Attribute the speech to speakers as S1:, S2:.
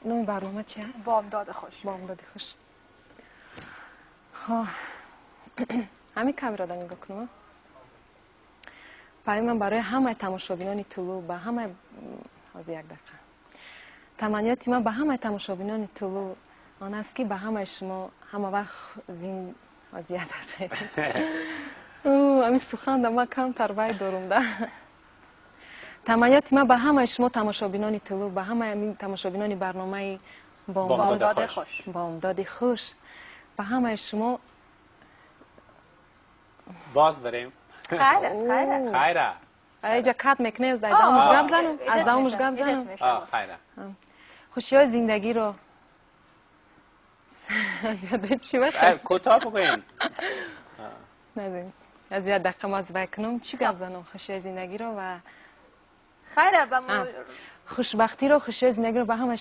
S1: Номи барнома чи аст?
S2: Бомдоди хуш.
S1: Бомдоди хуш. Хо, ҳамин камерада нигоҳ кунам. Паёми ман барои ҳамаи тамошобинони Тулӯъ, ба ҳамаи, ҳозир, як дақиқа, таманниёти ман ба ҳамаи тамошобинони Тулӯъ он аст, ки ба ҳамаи шумо ҳама вақт зин, ҳозир, як дақиқа, ҳамин суханда ман камтар вай дорум да. Таманниёти ман ба ҳамаи шумо тамошобинони Тулӯъ, ба ҳамаи ҳамин тамошобинони барномаи
S2: Бомдоди хуш.
S1: Бомдоди хуш, ба ҳамаи шумо
S3: Боз барем.
S2: Хайр аст, хайр аст.
S3: Хайра.
S1: Иҷа кат мекунем, аз давомуш гап занам, аз давомуш гап занам.
S3: Хайра.
S1: Хушиҳои зиндагиро чӣ бошад?
S3: Кӯтоҳ бигӯем.
S1: Аз як дақиқа маз вай кунам, чӣ гап занам, хушиҳои зиндагиро ва
S2: Хайра, ба
S1: хушбахтиро, хушиҳои зиндагиро ба ҳамаи